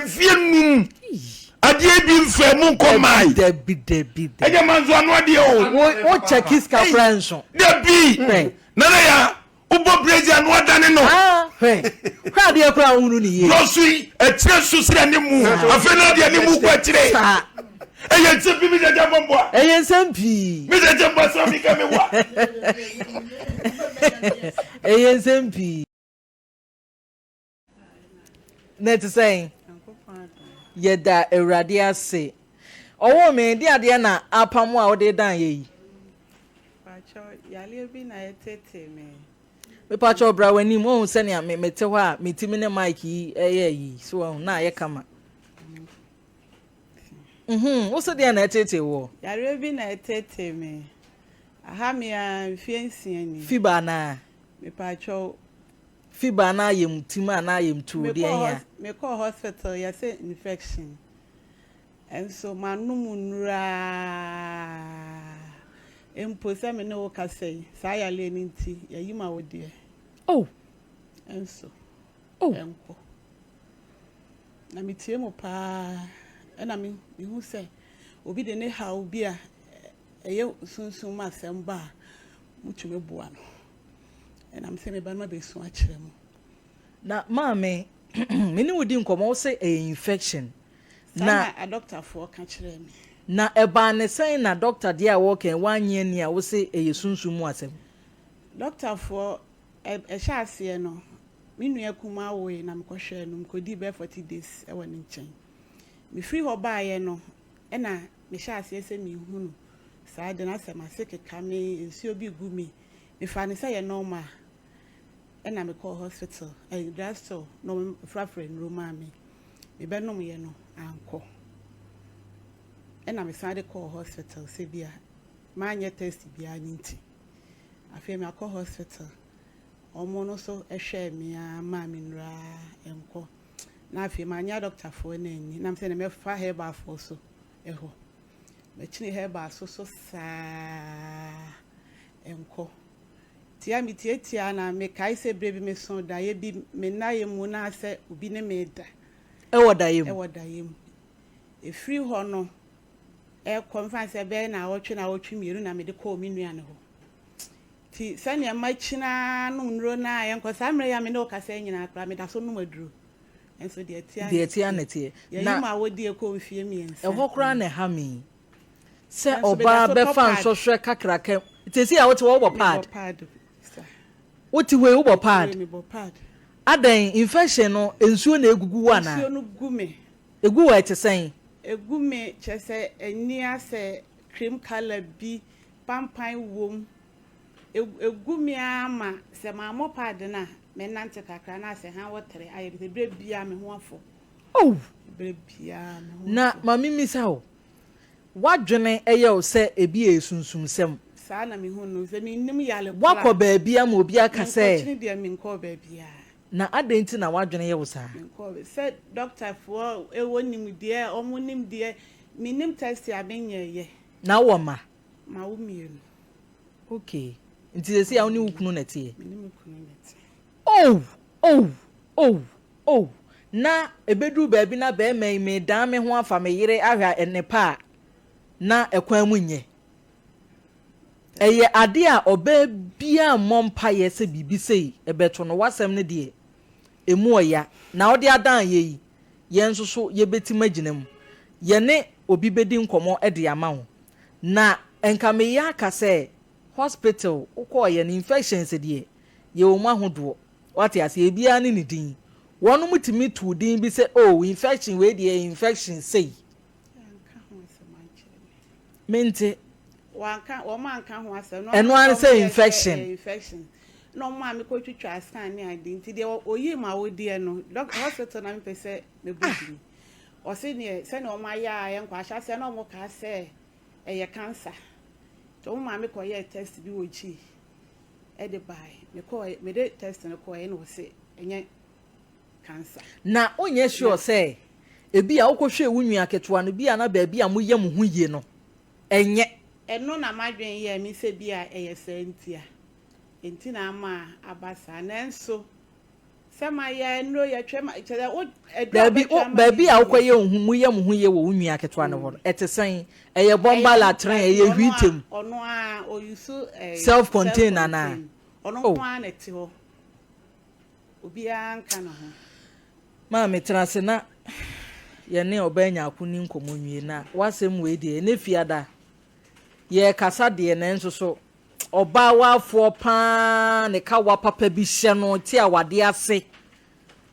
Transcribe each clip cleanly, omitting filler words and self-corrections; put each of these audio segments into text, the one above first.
Mfie num adeɛ bi mfɛ mu nkɔ maae. Dabi dabi dabi. Ɛnyɛ manso ano adeɛ o. Wo wo kyɛki sika koraa nso. Dabi. Hwɛ. Nana ya wobɔ brezi ano adane no. Ah hwɛ. Hwɛ adeɛ koraa wohunu ne yie. Dɔso yi akyire so srɛ ne mu. Afei na adeɛ ne mu kɔ akyire. Saa. Ɛyɛ nsɛm pii mi sɛ kyɛ mbɔ. Ɛyɛ nsɛm pii. Mi sɛ kyɛ mbɔ sɛ mi kɛ mi wa. Ɛyɛ nsɛm pii. Na ɛte sɛn? Yɛda Awurade ase. Ɔwoo me, de adeɛ na apam a wode dan yɛ yi. Yareɛ bi na ɛtetee me. Mepakyɛw bra w'anim, wohu sɛnea me mete hɔ a metumi ne mic yi ɛyɛ yi, so wahu, na ayɛ kama. Mhm, wo se deɛ na ɛtetee woɔ? Yareɛ bi na ɛtetee me. Aha me ara mfeɛ nsia ni. Fiba anaa? Mepakyɛw. Fiba anaa ayamtim anaa ayamtuo, deɛ ɛhia? Mekɔɔ hospital yɛse infection. Nso manom nnuru ara mpo sɛ me ne wo kasa yi, saa yareɛ no nti yɛayi ma wo deɛ. Oh! Nso Oh! ɛnkɔ. Na metie mu paa ɛna mehu sɛ obi de ne haw bi a ɛyɛ sunsum mu asɛm ba a, motumi boa no. Ɛna mesɛ me ba no mabɛsu akyerɛ mo. Na maame, me ne wo di nkɔmmɔ, wo se ɛyɛ infection. Saa na adɔktafoɔ ka kyerɛɛ me. Na ɛbaa ne sɛn na dɔkta deɛ a wɔreka yi woannye anni a wo se ɛyɛ sunsum mu asɛm? Dɔktafoɔ, ɛhyɛ aseɛ no, me nua kumaa woe na mekɔhwɛɛ no, mekɔdii bɛyɛ 40 days wɔ ne nkyɛn. Mefiri hɔ baeɛ no, ɛna mehyɛɛ aseɛ sɛ mehunu saa ade no, asɛ m'ase keka me, nsuo bi gu me. Mefaa no sɛ ɛyɛ normal ɛna mekɔɔ hospital, ɛɛ drug store na wɔfrafra nnuro maa me. Mebɛnomyɛ no ankɔ. Ɛna mesan de kɔɔ hospital sɛ bi a manyɛ test biara no nti. Afei makɔ hospital, wɔn no nso hwɛɛ me ara maa me nnuro ara ɛnkɔ. Na afei manyɛ adɔkotafoɔ no anni na mesɛ mɛfa herbalfoɔ so hɔ. Makyini herbal so so saa ɛnkɔ. Tia metiatia na mekae sɛ berɛ bi meso daeɛ bi me nnaeɛ mu na sɛ obi ne me da. Ɛwɔ daeɛ mu? Ɛwɔ daeɛ mu. Ɛfiri hɔ no ɛkɔ mfa sɛ bɛyɛ naawɔtwe naawɔtwe mmienu na mede kɔɔ me nua no hɔ. Nti sɛdeɛ makyini ara nom nnuro no a ɛnkɔ saa mmerɛ yi a me ne wo kasa yi nyinaa koraa meda so nom aduro. Nso deɛ ɛteɛ Deɛ ɛteɛ na ɛteɛ. Yɛyi ma awodie kɔ mfeɛ mmiɛnsa. Ɛhɔ koraa na ɛha me yi. Sɛ Nanso meda ɔbaa so tɔ bɛfa pad. nsɔhwɛ kakraka mu. Seesei a wote hɔ wobɔ pad? Mebɔ pad sa. Wote hɔ yi wobɔ Mete hɔ pad? yi mebɔ pad. Adɛn, infection no nsuo na ɛgugu wo anaa? Nsuo no gu me. Ɛgu wo a ɛte sɛn? Ɛgu me kyerɛ sɛ ani asɛ cream colour bi, pampan wom. Egu me ara ma sɛ mammɔ pad no a, mɛnante kakra na asɛ hann wɔtere ayɛ me sɛ berɛ biara me ho afɔ. Oh! Berɛ biara me ho afɔ. Na ma memmisa wo, w'adwene yɛ wo sɛ ebi yɛ sunsumsɛm? Saa na mehu no, sɛ mennim yare korɔ a. Woakɔ baabi ama obi aka sɛ. Menkɔkyini deɛ menkɔɔ baabiara. Na adɛn nti na w'adwene yɛ wo saa? Menkɔɔ baabi. Sɛ dɔktafoɔ wɔ nimdeɛ, wɔn nimdeɛ, mennim test a menyɛeɛ. Na wowɔ mma? Mawo mmienu. Okay. Nti sɛsi a wo ne wo kunu na ɛteɛ? Me ne me kunu na ɛte. Oh! Oh! Oh! Oh! Na ɛbɛduru baabi na barima yi medan me ho afa me yere ahwɛ a nnepa a na ɛkwan mu nyɛ. Ɛyɛ adeɛ a ɔbaa biara mmɔ mpaeɛ sɛ biribi sei ɛbɛto no. W'asɛm no deɛ ɛmu ɔya. Na wode adan yɛ yi, yɛn nso so yɛbɛtim agyina mu. Yɛne obi bɛdi nkɔmmɔ de ama wo. Na nka meyɛ aka sɛ hospital wokɔɔyɛ no infections deɛ yɛwɔ mu ahodoɔ wate aseɛ ebiara ne ne din wɔnom tumi too din bi sɛ oh infection wei deɛ ɛyɛ infection sei mente Wanka wɔn anka ho asɛm. Ɛno ara ne sɛ infection. Infection. Na wɔn a mekɔtwitwa scan ne ade nti deɛ oyii ma wodeɛ no hospital na mepɛ sɛ mebɔ din. Ɔse neɛ sɛdeɛ wɔn ayɛ a ɛnkɔ ahyɛaseɛ na wɔn kaa sɛ ɛyɛ cancer nti wɔn maa me kɔ yɛɛ test bi wɔ gyi ɛde bae me kɔɔ mede test no kɔɔ ɛna ɔse ɛnyɛ cancer. Na wonyɛ sure sɛ ebi a wokɔhwɛɛ wo nua ketewa no bi a na baabi a moyɛ mo ho yie no ɛnyɛ. Ɛno na m'adwene yɛɛ me sɛ bi a ɛyɛ saa nti a nti na ama aba saa nanso. Sɛ mayɛ nnuro yɛtwɛ ma kyerɛ wo aduro a Baabi wobɛtwɛ wo ama baabi me a deɛ. wokɔyɛ wo ho mu yɛ mo ho yie wɔ wo nua ketewa no hɔ no, ɛte sɛn? Ɛyɛ bɔmba Ɛyɛ latren, ɛyɛ ɔno a hwiitem, ɔno a ɔyusu ɛɛ self self contained anaa? contained. Ɔno Oh. nko ara na ɛte hɔ. Obiara nka ne ho. Maame, tena ase na yɛne ɔbaa Nyarko nni nkɔmmɔ nwie na w'asɛm wei deɛ, ɛnnɛ Fiada, yɛrekasa deɛ nanso so ɔbaa waafoɔ paa ne kawa papa bi hyɛ no te awadeɛ ase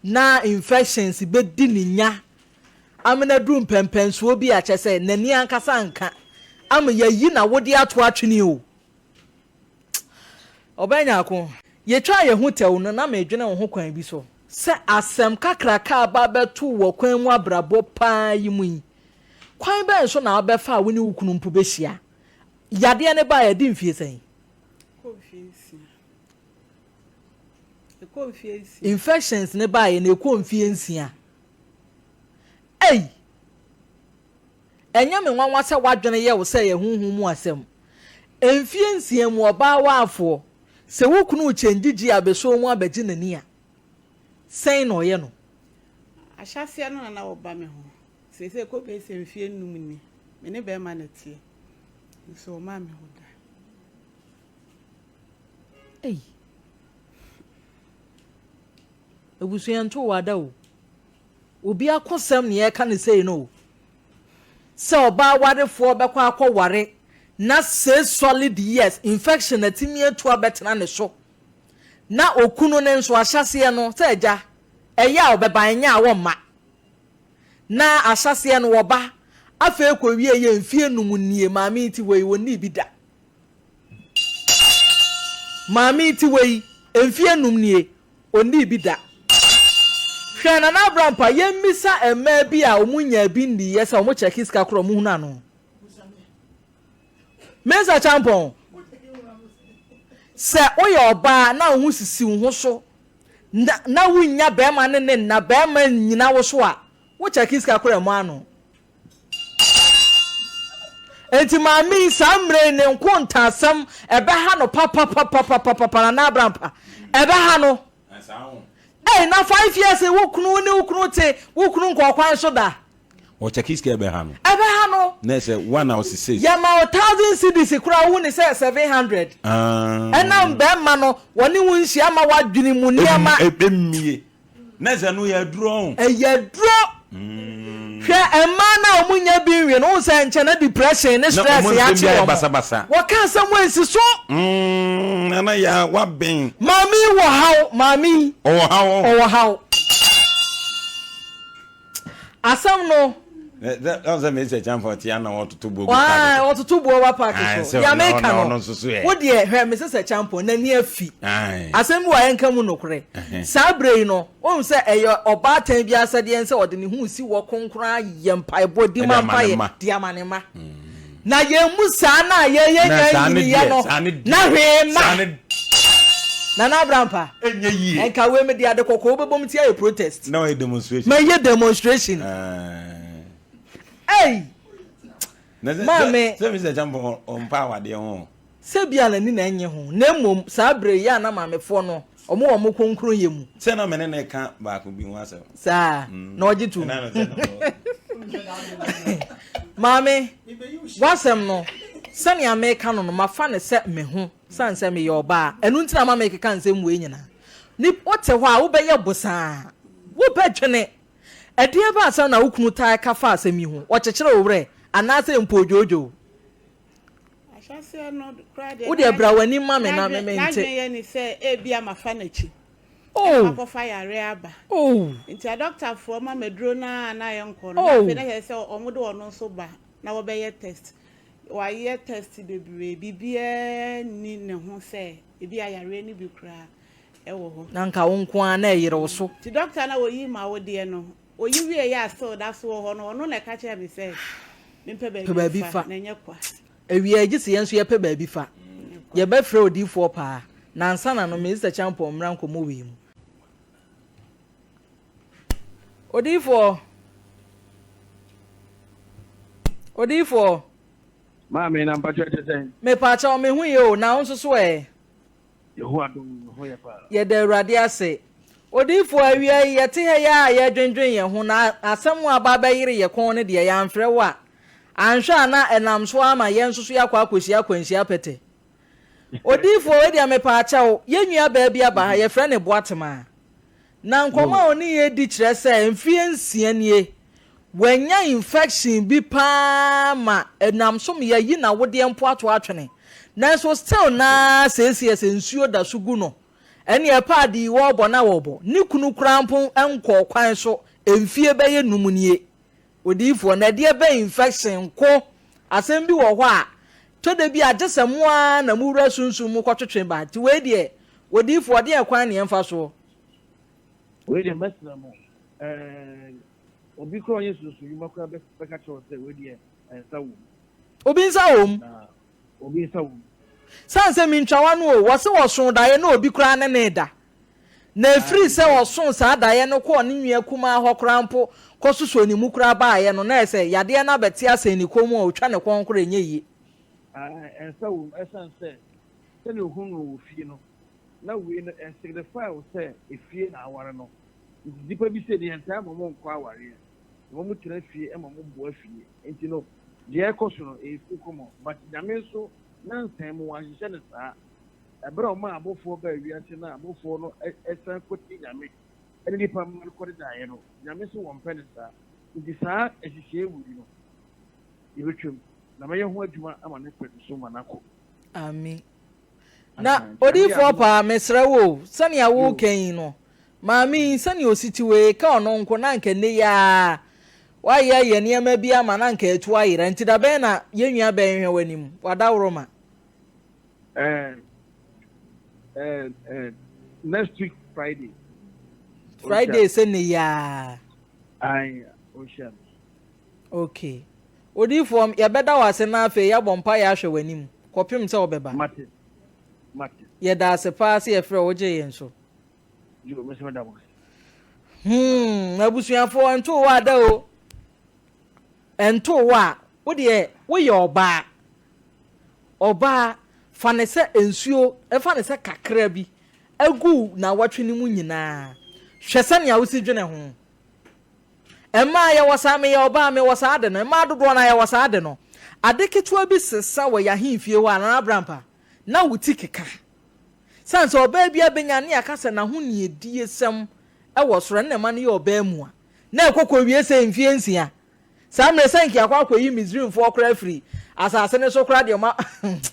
na infections bɛdi ne nya amena duru mpɛmpɛnsoɔ bi a kyɛ sɛ n'ani ankasa nka ama yɛayi n'awodeɛ ato atwene o. Ɔbaa Nyarko, yɛtwaa yɛn ho tɛw no na meredwene wo ho kwan bi so. Sɛ asɛm kakraka aba abɛto wo wɔ kwan mu abrabɔ paa yi mu yi, kwan bɛn so na wobɛfa a wo ne wo kunu mpo bɛhyia? Yadeɛ no baeɛ ɛde mfie sɛn? Ɛkɔ mfie nsia. Ɛkɔ mfie nsia. Infections no baeɛ no ɛkɔ mfie nsia. Ei! Ɛnyɛ me nwanwa sɛ w'adwene yɛ wo sɛ ɛyɛ honhom mu asɛm. Mfie nsia mu ɔbaa waafoɔ, sɛ wo kunu rekyɛngye gyi abɛsɔ mu abɛgye n'ani a, sɛn na ɔyɛ no? Ahyɛaseɛ no na na ɔba me ho. Seesei ɛkɔ bɛyɛ sɛ mfie nnum ni, me ne bɛrima na ɛteɛ, nso ɔmmaa me hɔ da. Ei! Abusua nto wo ada o. Obi akosɛm na yɛreka no sei no o. Sɛ ɔbaa warefoɔ bɛkɔ akɔware na six solid years infection atumi atu abɛtena ne so na okunu no nso ahyɛseɛ no sɛ agya ɛyɛ a ɔbɛba ɛnyɛ a wɔmma na ahyɛseɛ no wɔba afei kɔwie yɛ mfie num nie maame yi te hɔ yi wɔnnii bi da. Maame yi te hɔ yi mfie num nie Ɔnnii bi da. Hwɛ Nana Abrampa, yɛmmisa mmaa bi a wɔn nyaa bi nniiɛ sɛ wɔn kyɛke sika korɔ wɔn hunu ano. Mensah Kyampɔn, sɛ woyɛ ɔbaa na wo ho sisi wo ho so na na wonnya bɛrima ne ne nna, bɛrima nnyina wo so a, wo kyɛke sika korɔ ɛmɔ ano. Enti maame yi saa mmerɛ yi ne nkontaasɛm ɛbɛha no papapapapapa Nana Abrampa ɛbɛha no. Ei na 5 years wo kunu ne wo kunu te wo kunu nkɔ ɔkwan so da. Ɔkyɛke sika ɛbɛha no. Ɛbɛha no. Na ɛsɛ one hour six. Yɛma wo thousand cedis koraa wohu ne sɛ 700. Ɛnam bɛrima no wɔne wo nhyia ma w'adwene mu nneɛma. Ɛmmie. Na sɛ no yɛ aduro ɔn. Ɛyɛ aduro. Hwɛ mmaa no a wɔn nya bi nwe no, wohu sɛ nkyɛ na depression ne stress yɛ akye wɔn. Basabasa. Wɔka asɛm ansi so. Nana yaa waben. Maame yi wɔ haw, maame yi. Ɔwɔ haw ɔn. Ɔwɔ haw. Asɛm no. Ɔn sɛ Mr. Champa ɔte ana ɔtoto buo gu paaki so. Ɔtoto buo wa paaki so. Deɛ meka no, wo deɛ hwɛ Mrs. Champon n'ani afi. Asɛm bi wɔ a yɛnka mu nokorɛ. Saa berɛ yi no, wohu sɛ ɛyɛ ɔbaatan bi asɛdeɛ sɛ ɔde ne ho resi hɔ kronkron ayɛ mpaebɔ, di ma mpaeɛ de ama ne mma. Na yɛn mu saa no a yɛyɛ nya nyiniiɛ no, na hwee mma. Nana Abrampa, nka wei mede ade kɔkɔɔ bɛbɔ me ti ayɛ protest. Na ɔyɛ demonstration. Mɛyɛ demonstration. Ei! Maame. Sɛ Mr. Champon ɔmpa awadeɛ ho. Sɛ bia n'ani na ɛnnye ho, na mmom saa berɛ yi a na maamefoɔ no, wɔn wɔ wɔn kronkronyɛ mu. Sɛ na me ne no reka baako bi ho asɛm. Saa, na ɔgye tom. Maame, w'asɛm no, sɛnea meka no no, mafa no sɛ me ho, sane sɛ meyɛ ɔbaa. Ɛno nti na ama mekeka nsɛm wei nyinaa. Nip, wote hɔ a, wobɛyɛ bosaa. Wobɛdwene. Ɛdeɛn ba asɛm na wo kunu taa ka fa asɛm yi ho? Ɔkyekyere wo werɛ, anaasɛ mpo odwoodwoo wo? Ahyɛaseɛ no koraa deɛ Wo deɛ bra w'anim ma me na me mente. N'adwene yɛ ne sɛ ebia mafa n'akyi Oh. na makɔfa yareɛ aba. Oh. Nti adɔktafoɔ ma maduro no ara na yɛnkɔ no. Oh. Na afei na kyerɛ sɛ wɔde ɔno nso ba na wɔbɛyɛ test. Wɔayɛ test bebree, biribiara nni ne ho sɛ ebia yareɛ no bi koraa wɔ hɔ. Na nka wo nko ara na ɛyere wo so. Nti dɔkta no a ɔyii m'awodeɛ no, Oyi wieeɛ a still da so wɔ hɔ no, ɔno na ɛka kyerɛɛ me sɛ mempɛ Pɛ baabi baabi mfa fa. na ɛnyɛ kwa. Awia yi, gye sɛ yɛn nso yɛpɛ baabi fa. Yɛbɛfrɛ odiyifoɔ paa. Na ansa na no, Mister Champon mmra nkɔmmɔ wei mu. Odiyifoɔ! Odiyifoɔ! Maame, na mpakyɛ ɛte sɛn? Mepakyɛw, me ho ye o, na wo nso so ɛ? Yehowa dom, me ho yɛ paa. Yɛda Awurade ase. Odiyifoɔ, awia yi yɛte ha yi ara a yɛredwendwen yɛn ho, na asɛm a aba abɛyere yɛn kɔn no deɛ, yɛamfrɛ wo a, anhwɛ a na ɛnam so ara ma yɛn nso so yɛakɔ akɔhyia akwanhyia pɛtɛ. Odiyifoɔ, wei deɛ mepaakyɛw, yɛn nuabaa bi aba ha, yɛfrɛ no Boatemaa. Na nkɔmmɔ a ɔne yɛn redi kyerɛ sɛ mfeɛ nsia nie, wanya infection bi pa ara ma ɛnam so ma yɛayi n'awodeɛ mpo ato atwene. Nanso still no ara seesei sɛ nsuo da so gu no, ɛnneɛ paadi yi wɔrebɔ na wɔrebɔ. Ne kunu koraa mpo nkɔɔ kwan so mfeɛ bɛyɛ num nie. Odiyifoɔ, na ɛdeɛ bɛn infection nko? Asɛm bi wɔ hɔ a, tɔ da bi a gye sɛ mo ara na mo wura sunsum mu kɔtwetwe ba. Nti wei deɛ, Odiyifoɔ, ɛdeɛn kwan na yɛmfa soɔ? Wei deɛ mɛsrɛ mo, ɛɛ, obi koraa a ɔnyɛ sunsum nnwuma koraa bɛka kyerɛ wo sɛ wei deɛ nsa wɔ mu. Obi nsa wɔ mu. Na obi nsa wɔ mu. Sane sɛ mentwa w'ano o, wɔse wɔsoo daeɛ na obi koraa ne no reda. Na ɛfiri sɛ ɔsoo saa daeɛ no kɔɔ ne nua kumaa hɔ koraa mpo kɔsosɔɔ ne mu koraa baeɛ no, na ayɛ sɛ yadeɛ no abɛte asɛn ne kɔn mu a ɔtwa ne kɔn koraa ɛnyɛ yie. Nsa wɔ mu ɛsiane sɛ sɛdeɛ ɔhunu no wɔ fie no, na wei no ɛsignify wo sɛ efie na aware no. Nti nnipa bi sei no yɛntaa mma wɔn nkɔ awareɛ, na wɔn tena fie ma wɔn boa fie. Nti no deɛ ɛrekɔ so no ɛyɛ fie kɔmɔ but Nyame nso nansa mu wanhyehyɛ no saa. Ɛberɛ a ɔmaa abɔfoɔ baa wiase na abɔfoɔ no san kɔtie Nyame ne nnipa mma no kɔdedaeɛ no, Nyame se wɔmpɛ no saa. Nti saa nhyehyɛeɛ wei no yɛbɛtwam, na mɛyɛ ho adwuma ama no apɛ so ma no akɔ. Amen. Na odiyifoɔ paa mesrɛ wo o, sɛnea woreka yi no, maame yi sɛnea ɔsi te wei, ka ɔno nko na anka nnɛ yi ara wayɛ yɛ nneɛma bi ama na anka atu ayera, nti da bɛn na yɛn nua bɛn hwɛ w'anim, wadaworoma. Eh, eh, eh, next week Friday. Friday sɛ ne yaa. Ayi, ɔnhyia me. Okay. Odiyifoɔ, yɛbɛda wo ase na afei yɛabɔ mpaeɛ ahwɛ w'anim kɔpem sɛ wobɛba. Mate. Mate. Yɛda ase paa sɛ yɛfrɛ wo wogyee yɛn so. Yo, me nso meda mo ase. Hmm, abusuafoɔ, ɛntoo wo ada o. Ɛntoo wo a, wo deɛ woyɛ ɔbaa. Ɔbaa, fa no sɛ nsuo, fa no sɛ kakra bi agu nnawɔtwe no mu nyinaa. Hwɛ sɛnea wosi dwene ho. Mmaa, yɛwɔ saa, meyɛ ɔbaa, mewɔ saa ade no. Mmaa dodoɔ no ara, yɛwɔ saa ade no. Ade ketewa bi sesa wɔ yɛn ahemfie hɔ a, Nana Abrampa, na wo ti keka. Sane sɛ ɔbaa bi abɛnya ne yɛaka sɛ n'ahoniediesɛm wɔ soro, ɛno na ɛma no yɛ ɔbaa mua. Na ɛkɔ kɔwie sɛ mfeɛ nsia. Saa mmerɛ sɛ nka yɛakɔ akɔyi Misrimfoɔ koraa afiri asase no so koraa deɛ ɔma.